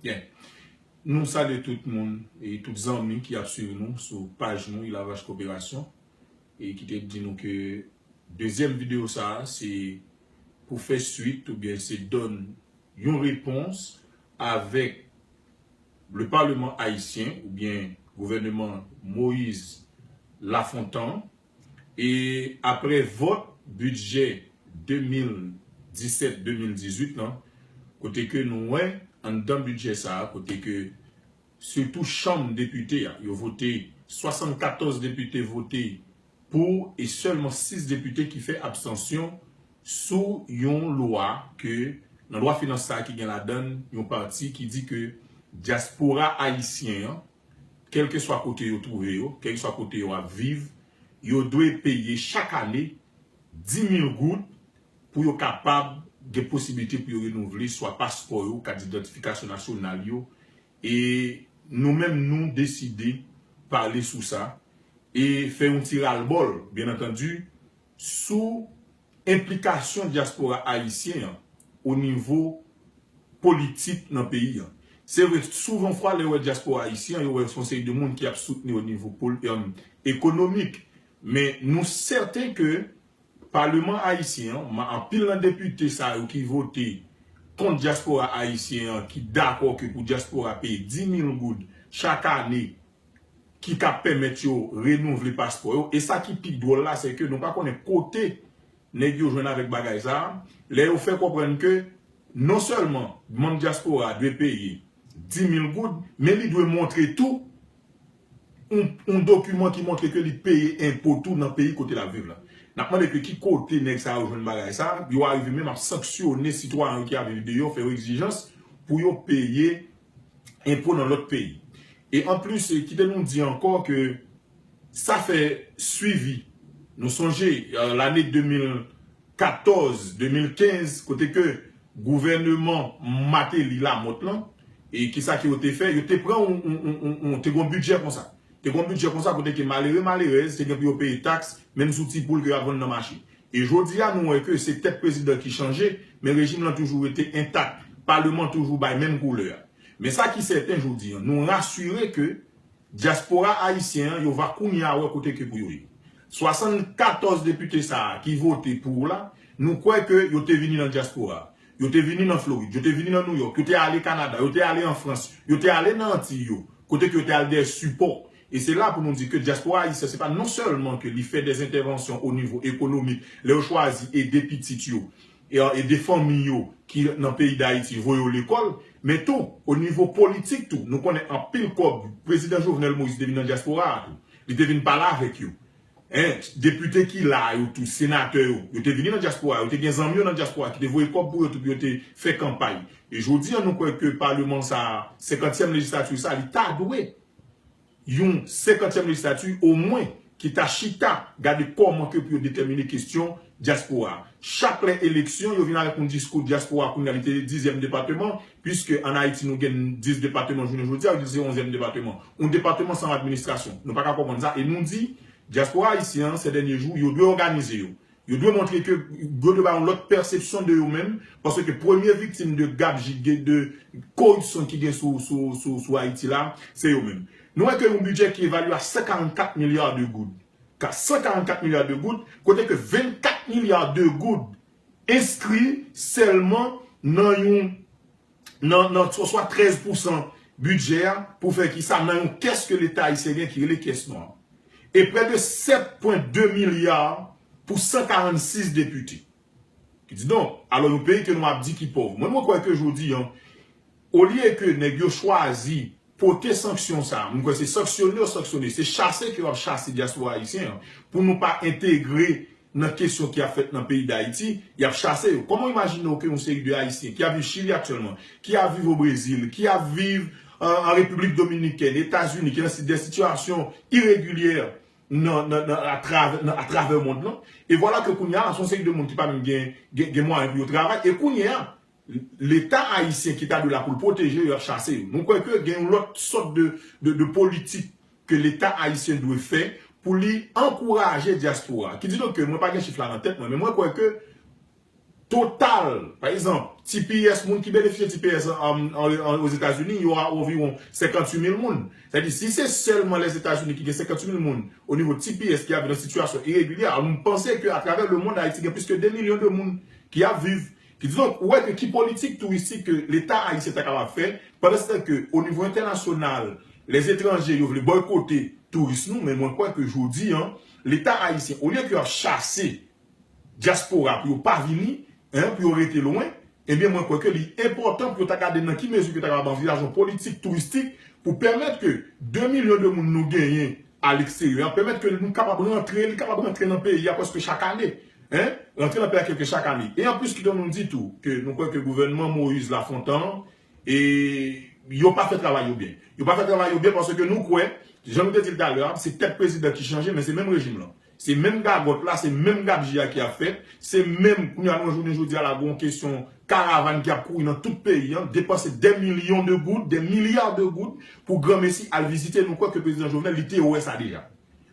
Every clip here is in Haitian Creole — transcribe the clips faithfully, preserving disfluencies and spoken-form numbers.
Byen. Nou salye tout moun e tout zanmi ki ap swiv nou sou paj nou Ilavaj Koperasyon e ki te di nou ke dezyèm videyo sa a se pou fè swit oubyen se donn yon repons avèk le Parlement haïtien oubyen gouvènman Moïse Lafontan e aprè vòt bidjè de mil disèt de mil dizuit lan, kote ke nou wè anndan bidjè sa a, kote ke sitou chanm depite a, yo vote, swasannkatòz depite vote pou e sèlman sis depite ki fè abstansyon sou yon lwa ke nan lwa finans sa a ki gen ladann yon pati ki di ke dyaspora ayisyen an, kèlkeswa kote yo twouve yo, kèlkeswa kote yo ap viv, yo dwe peye chak ane dis mil goud pou yo kapab gen posibilite pou yo renouvle swa paspò yo, kat didantifikasyon nasyonal yo. E nou menm nou deside pale sou sa e fè yon ti ralbòl, byen antandi, sou enplikasyon dyaspora ayisyen an o nivo politik nan peyi an. Se vre, souvan fwa lè yo wè dyaspora ayisyen an, yo wè se yon seri de moun ki ap soutni o nivo pol- em, ekonomik. Men nou sèten ke Paleman ayisyen an, ma- anpil nan depite sa yo ki vote kont dyaspora ayisyen an, ki dakò ke pou dyaspora peye dis mil goud chak ane ki ka pèmèt yo renouvle paspò yo. E sa ki pi dwòl la, se ke nou pa konnen kote nèg yo jwenn avèk bagay sa a, lè yo fè konprann ke non sèlman manm dyaspora a dwe peye dis mil goud, men li dwe montre tou yon, yon dokiman ki montre ke li peye enpo tou nan peyi kote l ap viv la. N ap mande ke ki kote nèg sa yo jwenn bagay sa, yo arive menm ap sanksyone sitwayen yo ki ap viv deyò, fè yo egzijans pou yo peye enpo nan lòt peyi. E anplis, e kite nou di ankò ke sa fè swivi. Nou sonje, euh, lane de mil katòz, de mil kenz, kote ke gouvèneman Martelly Lamothe lan, e kisa ke yo te fè? Yo te pran yon, yon, yon, yon, yon, te gon bidjè konsa. Te gon bidjè konsa kote ke malere, malerèz, te gen pou yo peye taks, menm sou ti poul ke y ap vann nan mache. E jodi a, nou wè ke se tèt prezidan ki chanje, men rejim lan toujou rete entak. Paleman toujou bay menm koulè a. Men sa ki sèten jodi a, nou rasire ke dyaspora ayisyen an, yo va kounye a wè kote ke pou yo ye. Swasannkatòz depite sa a ki vote pou w la, nou kwè ke yo te vini nan dyaspora a. Yo te vini nan Florid, yo te vini nan Nouyòk, yo te ale Kanada, yo te ale an Frans, yo te ale nan Antiy yo, kote ke yo te al dèyè sipò. E se la pou nou di ke dyaspora ayisyen, se pa non sèlman ke li fè dèzentèvansyon o nivo ekonomik, lè yo chwazi ede pitit yo, e, ede fanmi yo ki nan peyi Dayiti, voye yo lekòl, men tou, o nivo politik tou, nou konnen anpil kòb prezidan Jovenel Moïse te vin nan dyaspora a tou. Li te vin pale avèk yo. Hein, depite ki la yo tou, senatè yo, yo te vini nan dyaspora, yo te gen zanmi yo nan dyaspora ki te voye kòb pou yo tou, pou yo te fè kanpay. E jodi a, nou kwè ke paleman sa, senkantyèm lejislati sa, li ta dwe yon senkantyèm lejislati, omwen, ki ta chita, gade kòman ke pou yo detèmine kesyon dyaspora. Chak lè eleksyon, yo vin avèk yon diskou dyaspora, kounye a li te dizyèm depatman, piske ann Ayiti nou gen dis depatman jounen jodi a, yo di se onzyèm depatman. Yon depatman san administrasyon. Nou pa ka konprann sa, e nou di, dyaspora ayisyen an, se dènye jou, yo dwe òganize yo. Yo dwe montre ke yo dwe bay yon lòt pèsepsyon de yo menm, paske premye viktim de gabjik, de, de koripsyon ki gen sou, sou, sou, sou Ayiti la, se yo menm. Nou wè ke yon bidjè ki evalye a senkarannkat milya de goud. Ka senkarannkat milya de goud, kote ke vennkat milya de goud enskri sèlman nan yon nan, nan swa, swa trèz pousan bidjè a pou fè ki sa nan yon kès ke Leta ayisyen gen ki rele kès nwa. E prè de sèt pwen de milya pou san karannsis depite. Ki di donk, alò yon peyi ke nou ap di ki pòv. Mwen, mwen kwè ke jodi a, olye ke nèg yo chwazi pote sanksyon sa, mwen kwè se sanksyone yo sanksyone, se chase ke yo ap chase dyaspora ayisyen an, pou nou pa entegre nan kesyon ki ap fèt nan peyi Dayiti, y ap chase yo. Kòman w imajine w ke yon seri de Ayisyen ki ap viv Chili aktyèlman, ki ap viv o Brezil, ki ap viv, euh, an Repiblik Dominikèn, Etazini, ki nan si-, de sitiyasyon iregilyè nan, nan, nan, atravè, nan, atravè mond lan, e vwala ke kounye a, se yon seri de moun ki pa menm gen, gen, gen mwayen pou yo travay, e kounye a, Leta ayisyen ki ta dwe la pou l pwoteje yo, y ap chase yo. Nou kwè ke gen yon lòt sòt de, de, de politik ke Leta ayisyen dwe fè pou li ankouraje dyaspora. Ki di donk ke mwen pa gen chif la nan tèt mwen, men mwen kwè ke total, pa egzanp, T P S, moun ki benefisye T P S an, an, an, Ozetazini, yo a anviwon senkanntuit mil moun. Sètadi, si se sèlman Lèzetazini ki gen senkanntuit mil moun o nivo T P S ki ap viv nan sitiyasyon iregilye, alò m panse ke atravè lemonn, Ayiti gen plis ke de milyon de moun ki ap viv. Kidonk, ou wè ke ki politik touristik ke Leta ayisyen ta kapab fè, pandan se tan ke o nivo entènasyonal, lèzetranje yo vle bòykote touris nou, men mwen kwè ke jodi an, Leta ayisyen, olye ke y ap chase dyaspora pou yo pa vini, en, pou yo rete lwen, ebyen, mwen kwè ke li enpòtan pou yo ta gade nan ki mezi ke yo ta kapab anvizaje yon politik touristik pou pèmèt ke de milyon de moun nou genyen aleksteryè, pèmèt ke nou kapab rantre, li kapab rantre nan peyi a prèske chak ane. En, rantre nan peyi a prèske chak ane. E anplis, kidonk nou di tou ke nou kwè ke gouvènman Moïse Lafontant, e yo pa fè travay yo byen. Yo pa fè travay yo byen paske nou kwè, jan nou te di l talè a, se tèt prezidan ki chanje, men se menm rejim lan. Se menm gagòt la, se menm gabji a ki ap fèt, se menm, kounye a nan jounen jodi a la, gen yon kesyon karavàn ki ap kouri nan tout peyi an, depanse dè milyon de goud, dè milya de goud pou granmesi al vizite. Nou kwè ke prezidan Jovenel, li te wè sa deja.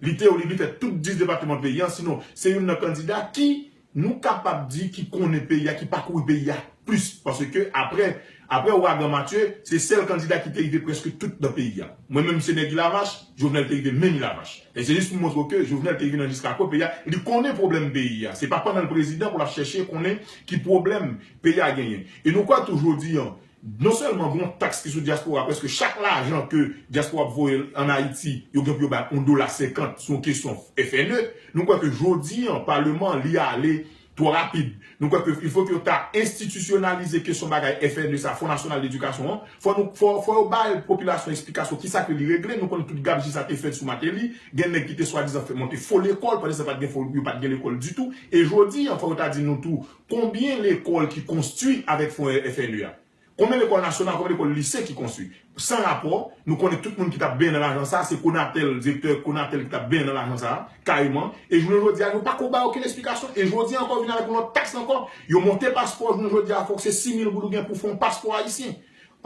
Li te, li, li fè tout dis depatman peyi an, sinon, se youn nan kandida ki, nou kapab di, ki konnen peyi a, ki pakouri peyi a plis. Paske apre, apre ouragan Matye, se sèl kandida ki te rive prèske tout nan peyi a. Mwen menm, se nèg Ilavach, Jovenel te rive menm Ilavach. E se jis pou montre w ke Jovenel te rive nan jiska ko peyi a, li konnen pwoblèm peyi a. Se pa pandan l prezidan pou l ap chèche konnen ki pwoblèm peyi a genyen. E nou kwè tou jodi an, non sèlman gen yon taks ki sou dyaspora, prèske chak lajan ke dyaspora ap voye ann Ayiti, yo gen pou yo bay yon dola senkant sou yon kesyon F N E. Nou kwè ke jodi an, paleman an, li ale twò rapid. Nou kwè ke il faut ke yo ta enstitisyonalize kesyon bagay F N E sa, Fon Nasyonal Ledikasyon an. Fò nou, fò, fò yo bay popilasyon eksplikasyon kisa ke li regle. Nou konnen tout gabji sa te fèt sou Martelly. Gen nèg ki te swadizan fè monte fo lekòl, pandan se pa t gen fo, yo pa t gen lekòl ditou. E jodi an, fò yo ta di nou tou, konbyen lekòl ki konstwi avèk fon F N E a? Konbyen lekòl nasyonal, konbyen lekòl lise ki konstwi? San rapò, nou konnen tout moun ki t ap benyen nan lajan sa, se Conatel, direktè Conatel ki t ap benyen nan lajan sa, kareman. E jounen jodi a, yo pako bay okenn eksplikasyon. E jodi a ankò, vin avèk yon lòt taks ankò. Yo monte paspò, jounen jodi a, fòk se sis mil goud ou gen pou fè yon paspò ayisyen.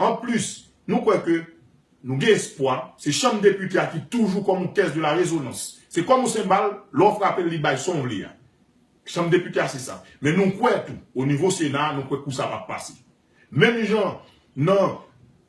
Anplis, nou kwè ke nou gen espwa, se chanm depite a ki toujou kòm yon caisse de la résonance. Se kòm yon senbal, lè w frape l, li bay son w vle a. Chanm depite a se sa. Men nou kwè tou, o nivo Sena, nou kwè kou sa p ap pase. Menm jan nan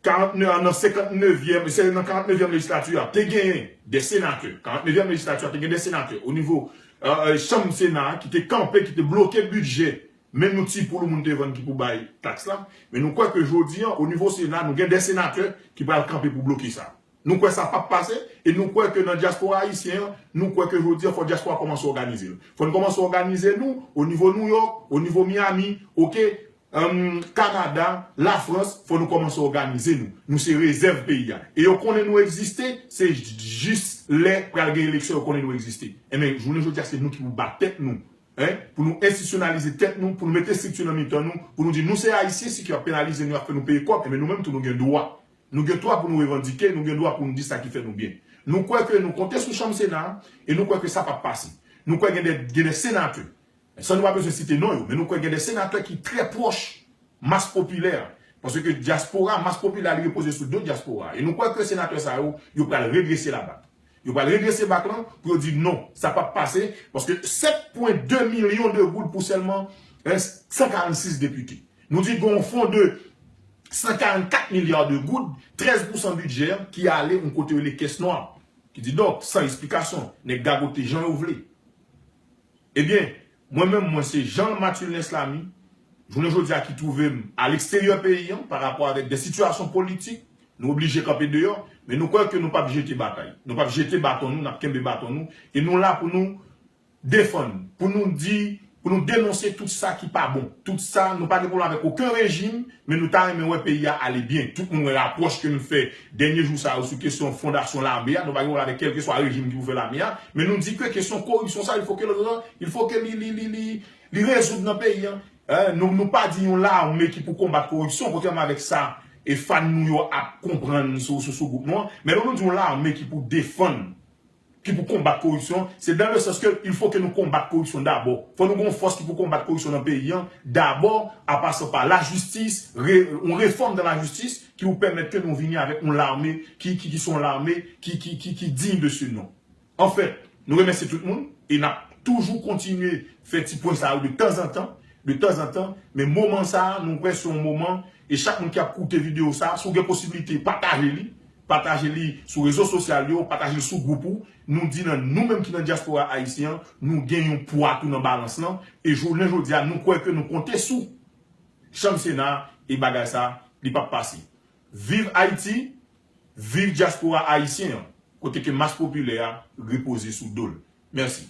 karantnèf, nan senkantnevyèm, se nan karantnevyèm lejislati a, te genyen de senatè. Karantnevyèm lejislati a te gen de senatè o nivo, euh, euh, chanm Sena a ki te kanpe, ki te bloke bidjè. Menm yon ti poul moun te vann ki pou bay taks la. Men nou kwè ke jodi an, o nivo Sena, nou gen de senatè ki pral kanpe pou bloke sa. Nou kwè sa p ap pase, e nou kwè ke nan dyaspora ayisyen an, nou kwè ke jodi an, fò dyaspora kòmanse òganize l. Fò n kòmanse òganize nou, o nivo Nouyòk, o nivo Miami, oke, em, Kanada, Lafrans, fò nou kòmanse òganize nou. Nou se rezèv peyi a. E yo konnen nou egziste, se jis lè pral gen eleksyon, yo konnen nou egziste. Enben, jounen jodi a, se nou ki pou bat tèt nou. En, pou nou enstitisyonalize tèt nou, pou nou mete estrikti nan mitan nou, pou nou di nou se Ayisyen, si ki ap penalize nou, ap fè nou peye kòb, enben nou menm tou nou gen dwa. Nou gen dwa pou nou revandike, nou gen dwa pou nou di sa ki fè nou byen. Nou kwè ke nou konte sou chanm Sena a, e nou kwè ke sa p ap pase. Nou kwè gen de, gen de senatè, san nou pa bezwen site non yo, men nou kwè gen de senatè ki trè pwòch mas popilè a. Paske dyaspora, mas popilè a, li repoze sou do dyaspora. E nou kwè ke senatè sa yo, yo pral redrese labak. Yo pral redrese bak lan pou yo di non, sa p ap pase, paske sèt pwen de milyon de goud pou sèlman, eh, san karannsis depite. Nou di gen yon fon de san karannkat milya de goud, trèz pousan bidjè ki ale yon kote yo rele kès nwa. Ki di donk, san eksplikasyon, nèg gagote jan yo vle. Ebyen, mwen menm, mwen se Jean Mathilnes Lamy, jounen jodi a ki twouve m a leksteryè peyi an, pa rapò avèk de sitiyasyon politik, nou oblije kanpe deyò, men nou kwè ke nou p ap jete batay. Nou p ap jete baton nou, n ap kenbe baton nou, e nou la pou nou defann, pou nou di, pou nou denonse tout sa ki pa bon. Tout sa, nou pa gen pwoblèm avèk okenn rejim, men nou ta renmen wè peyi a ale byen. Tout moun wè rapwòch ke m fè dènye jou sa yo sou kesyon fondasyon lame a. Nou pa gen pwoblèm avèk kèlkeswa rejim ki pou fè lame a. Men nou di ke kesyon koripsyon sa, il faut que, il faut que li, li, li, li, li rezoud nan peyi an. Eh, nou, nou pa di yon lame ki pou konbat koripsyon, kontrèman avèk sa e fan nou yo ap konprann sou, sou, sou gwoup nou an. Men nou, nou di yon lame ki pou defann, ki pou konbat koripsyon, se dans le sens que il faut que nou konbat koripsyon dabò. Fò nou gen yon fòs ki pou konbat koripsyon nan peyi an, dabò, an pasan pa lajistis, re, yon refòm dan lajistis ki pou pèmèt ke nou vini avèk yon lame ki, ki, ki se yon lame ki, ki, ki, ki digne de ce nom. Anfèt, nou remèsye tout moun e n ap toujou kontinye fè ti pwen sa yo de tanzantan. de tanzantan, men moman sa a, nou kwè se yon moman, e chak moun ki ap koute videyo sa a, si w gen posiblite, pataje li, pataje li sou rezo sosyal yo, pataje l sou gwoup ou, nou di nan nou menm ki nan dyaspora ayisyen an, nou gen yon pwa tou nan balans lan, e jounen jodi a, nou kwè ke nou konte sou chanm Sena e bagay sa, li p ap pase. Viv Ayiti, viv dyaspora ayisyen an, kote ke mas popilè a repoze sou do l. Mèsi.